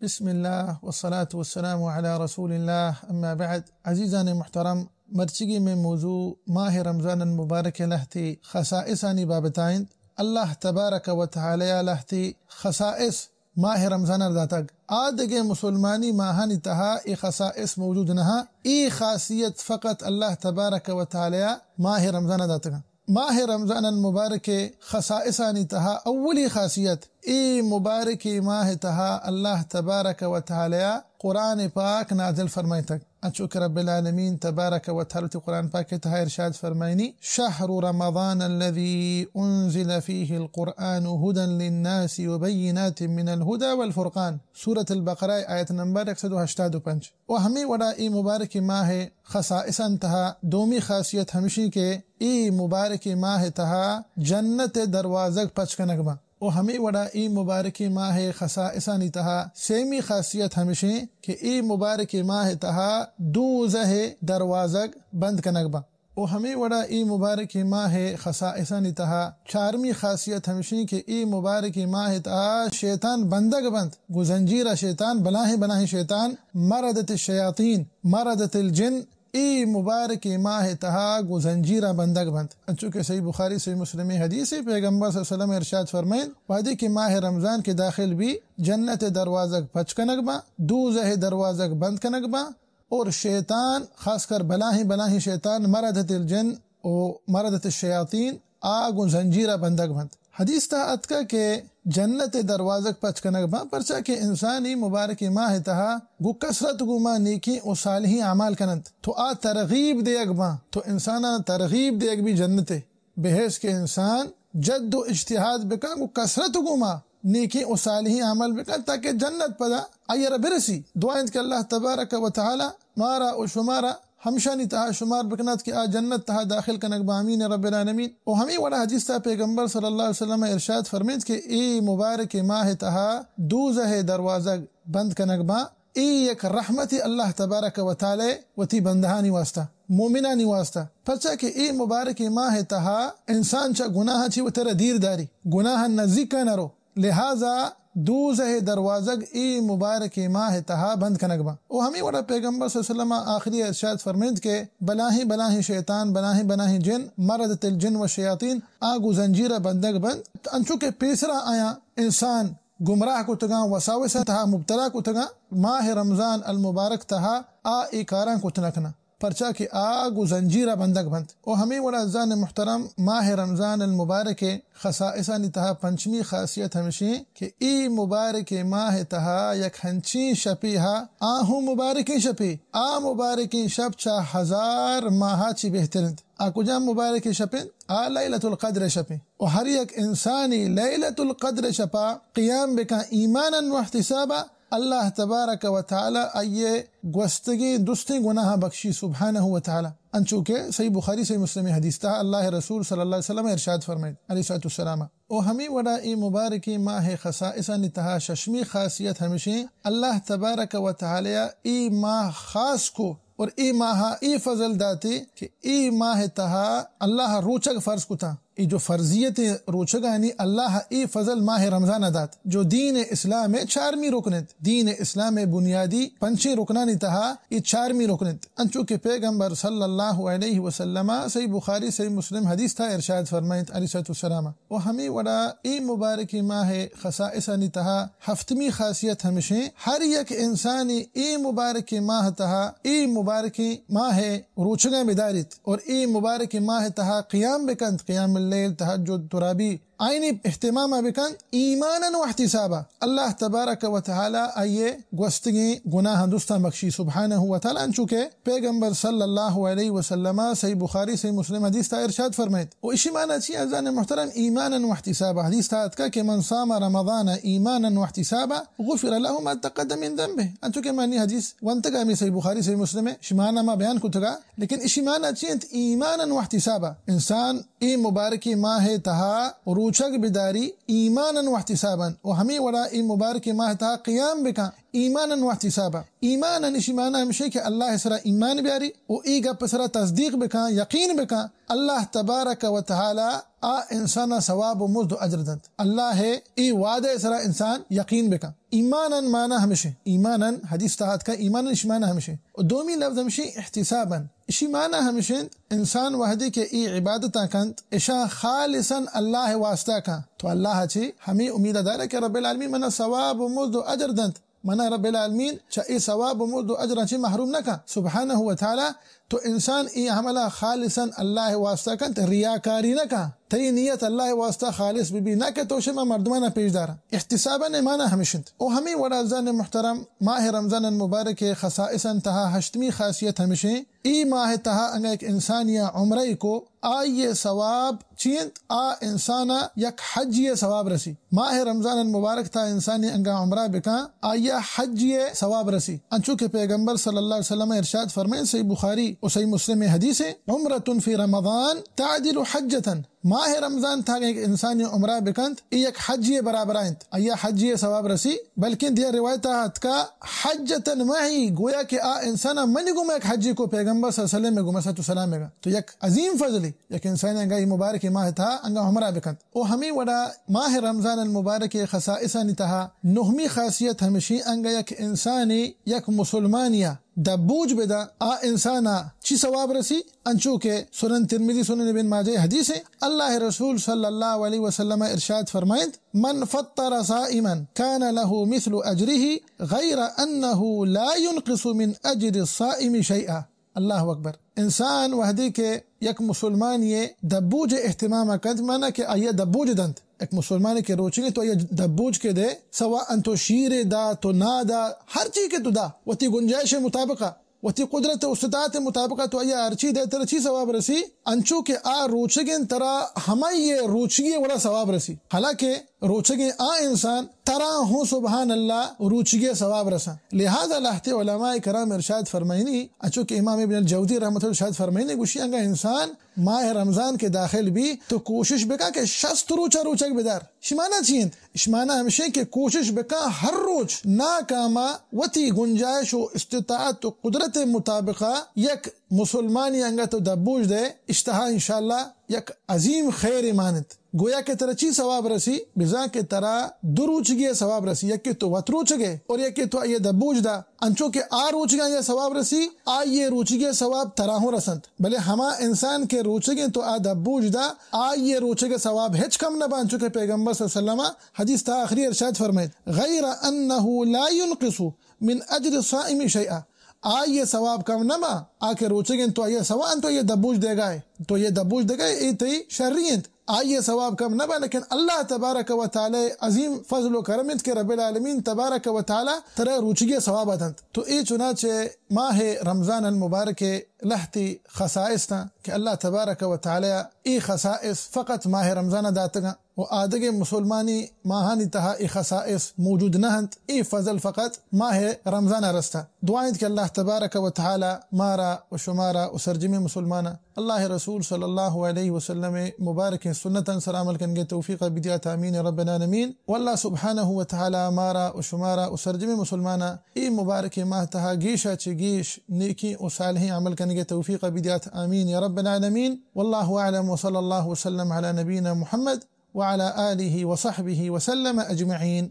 بسم اللہ والصلاة والسلام علی رسول اللہ، اما بعد۔ عزیزان محترم، مرچگی میں موضوع ماہ رمضان المبارک لہتی خصائصانی بابتا انت۔ اللہ تبارک و تعالی لہتی خصائص ماہ رمضان ء داتگ۔ آ دگہ مسلمانی ماہانی تہا اے خصائص موجود نہ۔ اے خاصیت فقط اللہ تبارک و تعالی ماہ رمضان ء داتگ۔ ماہ رمضان المبارک خصائصانی تہا اولی خاصیت، اے مبارک ماہ تہا اللہ تبارک و تعالی قرآن پاک نازل فرمائتگ۔ انچو کہ رب العالمین تبارک و تعالی وتی قرآن پاک ء تہا ارشاد فرمائنی، شهر رمضان الذي انزل فيه القرآن هدى للناس وبينات من الهدى والفرقان، سورة البقرہ، آیت نمبر یک سد و ہشتاد و پنچ۔ و ہمے وڑا اے مبارک ماہ خصائصان تہا دومی خاصیت ہمشی کہ اے مبارک ماہ تہا جنت دروازگ پچ کنگ باں۔ و ہمے وڑا اے مبارکیں ماہ خصائصانی تہا سیمی خاصیت ہمشیں کہ اے مبارکیں ماہ تہا دوزہ دروازگ بند کنگ باں۔ و ہمے وڑا اے مبارکیں ماہ خصائصانی تہا چارمی خاصیت ہمشیں کہ اے مبارکیں ماہ تہا شیطان بندگ بنت، گوں زنجیرا شیطان، بلاہیں بلاہیں شیطان، مردت الشیاطین، مردت الجن، اے مبارکیں ماہ تہا گوں زنجیراں بندگ بنت۔ انچو کہ صحیح بخاری، صحیح مسلم حدیث، پیغمبر صلی اللہ علیہ وسلم ارشاد فرمائنت، وہدے کہ ماہ رمضان کہ داخل بی، جنت دروازگ پچ کنگ باں، دوزہ دروازگ بند کنگ باں، اور شیطان، خاص کر بلاہیں بلاہیں شیطان، مردت الجن و مردت الشیاطین، آ گوں زنجیرا بندگ بنت۔ حدیث تہا اتکا کہ جنت دروازگ پچ کنگ باں، پرچا کہ انسانی مبارکیں ماہ تہا گوں کثرت گوما نیکیں و صالحیں اعمال کننت، تو آ ترغیب دیگ باں، تو انساناں ترغیب دیگ بی جنت، بحیث کہ انسان جد و اجتہاد بکن، گوں کثرت گوما نیکیں و صالحیں عمل بکن، تاکہ جنت پدا آئی را برسی۔ دعا انت کہ اللہ تبارک و تعالی مارا و شمارا ہمشانی تہا شمار بکنات کہ آ جنت تہا داخل کنگ باں، آمین رب العالمین۔ و ہمے وڑا حدیث تہا پیغمبر صلی اللہ علیہ وسلم ارشاد فرمینت کہ اے مبارک ماہ تہا دوزہ دروازگ بند کنگ باں، اے یک رحمتی اللہ تبارک و تعالی وتی بندہانی واسطہ، مومنانی واسطہ، پرچا کہ اے مبارک ماہ تہا انسان چہ گناہ چی وترا دیر داری، گناہ نزیک نہ رو۔ لہذا دوزہ دروازگ اے مبارکیں ماہ تہا بند کنگ باں۔ و ہمے وڑا پیغمبر صلی اللہ علیہ وسلم آخری ارشاد فرمینت کہ بلاہیں بلاہیں شیطان، بلاہیں بلاہیں جن، مردت الجن و شیاطین، آ گوں زنجیرا بندگ بنت، انچو کہ پیسرا آیاں انسان گمراہ کتگاں، وساوس تہا مبتلا کتگاں، ماہ رمضان المبارک تہا آ اے کاراں کت نہ کناں۔ پرچا کہ آ گوں زنجیرا بندگ بنت۔ و ہمے وڑا عزیزان محترم، ماہ رمضان المبارک خصائصانی تہا پنچمی خاصیت ہمشیں کہ اے مبارک ماہ تہا یک ہنچیں شپے ہا، آ ہوں مبارکیں شپے، آ مبارکیں شپ چہ ہزار ماہا چی بہتر انت۔ آ کجام مبارکیں شپ انت؟ آ لیلۃ القدر شپ انت۔ و ہر یک انسانی لیلۃ القدر شپا قیام بکن ایمانا و احتسابا، اللہ تبارک و تعالی آئی گوستگیں درستیں گناہاں بخشی سبحانہ و تعالی۔ انچو کہ صحیح بخاری، صحیح مسلم حدیث تہا اللہ رسول صلی اللہ علیہ وسلم ارشاد فرمائیت علیہ الصلوۃ والسلام۔ و ہمے وڑا اے مبارکیں ماہ خصائصانی تہا ششمی خاصیت ہمشیں، اللہ تبارک و تعالی اے ماہ خاص کو اور اے ماہ اے فضل داتے کہ اے ماہ تہا اللہ روچگ فرض کتا۔ اے جو فرضیت روچگانی اللہ اے فضل ماہ رمضان دات، جو دین اسلام چارمی رکن انت، دین اسلام بنیادی پنچیں رکنانی تہا اے چارمی رکن انت۔ انچو کہ پیغمبر صلی اللہ علیہ وسلم صحیح بخاری صحیح مسلم حدیث تہا ارشاد فرمائیت علیہ الصلوۃ والسلام۔ و ہمے وڑا اے مبارکیں ماہ خصائصانی تہا ہفتمی خاصیت ہمشیں، ہر یک انسانی اے مبارکیں ماہ تہا، اے مبارکیں ماہ روچگاں بداریت اور اے مبارکیں ماہ تہا قیام بکنت، قیام اللیل، تہجد، ترابی، آئینی اہتمام بکنت، ایمانا و احتسابا۔ اللہ تبارک و تعالی آئی گوستگیں گناہاں درستاں بخشی سبحانہ و تعالی، انچو کہ پیغمبر صلی اللہ علیہ وسلم صحیح بخاری صحیح مسلم حدیث تہا ارشاد فرمائیت۔ و اشی معنی چی عزیزان محترم؟ ایمانا و احتسابا۔ حدیث تہا اتکا کہ من صام رمضان ایمانا و احتسابا غفر له ما تقدم من ذنبه۔ انچو کہ منی حدیث ونتگا ہمے صحیح بخاری صحیح مسلم، اشی معنی ما بیان کتگا، لیکن اشی معنی چی انت؟ ایمانا و احتسابا۔ انسان اے مبارکیں ماہ تہا روچگ بداری ایمانا و احتسابا، و ہمے وڑا اے مبارکیں ماہ تہا قیام بکن ایماناً واحتسابا۔ ایماناً اشی معنی ہمشی کہ اللہ سرا ایمان بیاری و ای گپ سرا تصدیق بکن، یقین بکن، اللہ تبارک و تعالی آ انسانا ثواب و مزد و اجر دنت۔ اللہ ای وعدہ سرا انسان یقین بکن۔ ایماناً معنی ہمشی، ایماناً حدیث تہا اتکا، ایماناً اشی معنی ہمشی۔ و دومی لفظ ہمشی احتساباً۔ اشی معنی ہمش انت، انسان وہدے کہ ای عبادتاں کنت، اشاں خالصاً اللہ واسطہ کن، تو اللہ چی ہمے امید دارے کہ رب العالمین منا ثواب و مزد و اجر دنت، منا رب العالمین چہ ای ثواب و مزد و اجراں چی محروم نہ کن۔ سبحانہ و تعالی تو انسان ای عملا خالصاً اللہ واسطہ کنت، ریاکاری نہ کن، تئی نیت اللہ واسطہ خالص ببی، نہ کہ تو شما مردمانا پیش دارا۔ احتساباً معنی ہمش انت۔ و ہمے وڑا عزیزان محترم، ماہ رمضان المبارک خصائصاں تہا ہشتمی خاصیت ہمشیں، ای ماہ تہا انگا یک انسانی عمرہ کو، آئی ثواب چی انت؟ آ انسانا یک حجی ثواب رسی۔ ماہ رمضان المبارک تہا انسانی انگا عمرہ بکن، آئی حجی ثواب رسی۔ انچو کہ پیغمبر صلی اللہ علیہ وسلم ارشاد فرمائیں، صحیح بخاری و صحیح مسلم حدیث ہے، عمرۃ فی رمضان تعدل حجۃ۔ ماہ رمضان تہا اگاں یک انسانی عمرہ بکنت، ای یک حجی برابر انت، آئی حجی ثواب رسی۔ بلکن دیا روایت اتکا حجۃ معی، گویا کہ آ انسان منی گوما یک حجی کو، پیغمبر صلی اللہ علیہ وسلم گوما، صلوات و سلام گا۔ تو یک عظیم فضلی، یک انسان انگا ای مبارک ماہ تہا انگا عمرہ بکنت۔ او ہمے وڑا ماہ رمضان المبارک خصائصانی تہا نہمی خاصیت ہمشی، انگا یک انسانی، یک مسلمانیا دبوج بدا، آ انسانا چی ثواب رسی؟ انچو کہ سنن ترمذی، سنن ابن ماجہ حدیث ہے، اللہ رسول صلی اللہ علیہ وسلم ارشاد فرمائنت، من فطر صائما کان له مثل اجره غیر انه لا ينقص من اجر الصائم شيئا۔ اللہ اکبر۔ انسان وہدے کہ یک مسلمانی دبوج اہتمام کنت، معنی کہ آئی دبوج دنت، یک مسلمانی کہ روچگے تو آئی دبوج کے دے، سواء انت تو شیر دا، تو نا دا، ہر چی کہ تو دا، وتی گنجائش مطابق، وتی قدرت و استطاعت مطابق تو آئی ہرچی دے، ترا چی ثواب رسی؟ انچو کہ آ روچگیں ترا ہمائی روچگی وڑا ثواب رسی۔ حالانکہ روچگیں آ انسان ترا ہوں سبحان اللہ روچگی ثواب رساں۔ لہذا لہتے علماء کرام ارشاد فرمائنی، انچو کہ امام ابن الجوزی رحمۃ اللہ ارشاد فرمائنی، گوشی انگا انسان ماہ رمضان کے داخل بی تو کوشش بکا کہ شست روچا روچگ بدار۔ شمانا چی انت؟ شمانا ہمشیں کہ کوشش بکا ہر روچ ناکاما وتی گنجائش و استطاعت و قدرت مطابقہ یک مسلمانی انگت و دبوج دے، اشتہا انشاءاللہ یک عظیم خیر ایمان انت۔ گویا کہ ترا چی ثواب رسی؟ بزاں کہ ترا دو روچگی ثواب رسی، یکے تو وت روچگے اور یکے تو آئی دبوج دا۔ انچو کہ آ روچگا آئی ثواب رسی، آئی روچگی ثواب ترا ہوں رسنت۔ بلے ہما انسان کہ روچگیں تو آ دبوج دا، آئی روچگ ثواب ہچ کم نہ با، انچو کہ پیغمبر صلی اللہ علیہ وسلم حدیث تا آخری ارشاد فرمائیت، غیر انه لا ينقص من اجر الصائم شيئا۔ آئی ثواب کم نہ با، آ کہ روچگیں تو آئی ثواب، انت تو یہ دبوج دے گائے، تو یہ دبوج دے گائے، اے تئی شری انت۔ آئی ثواب کم نہ با، لیکن اللہ تبارک و تعالی عظیم فضل و کرم انت کہ رب العالمین تبارک و تعالی ترا روچگی ثواب دنت۔ تو اے چنانچہ ماہ رمضان المبارک لہتی خصائص تاں کہ اللہ تبارک و تعالی اے خصائص فقط ماہ رمضان داتگاں و آدگہ مسلمانی ماہانی تہا اے خصائص موجود نہ انت۔ اے فضل فقط ماہ رمضان رستہ۔ دعا انت کہ اللہ تبارک و تعالی مارا و شمارا و سرجمیں مسلماناں اللہ رسول صلی اللہ علیہ وسلم مبارکیں سنتاں سر عمل کنگے توفیق بدیات، آمین رب العالمین۔ واللہ سبحانہ و تعالی مارا و شمارا و سرجمیں مسلماناں اے مبارکیں ماہ تہا گیشا چہ گیش نیکیں و صالحیں عمل کنگے توفیق بدیات، آمین یا رب العالمین۔ واللہ اعلم وصلی اللہ وسلم علی نبینا محمد وعلی آلہ وصحبہ وسلم اجمعین۔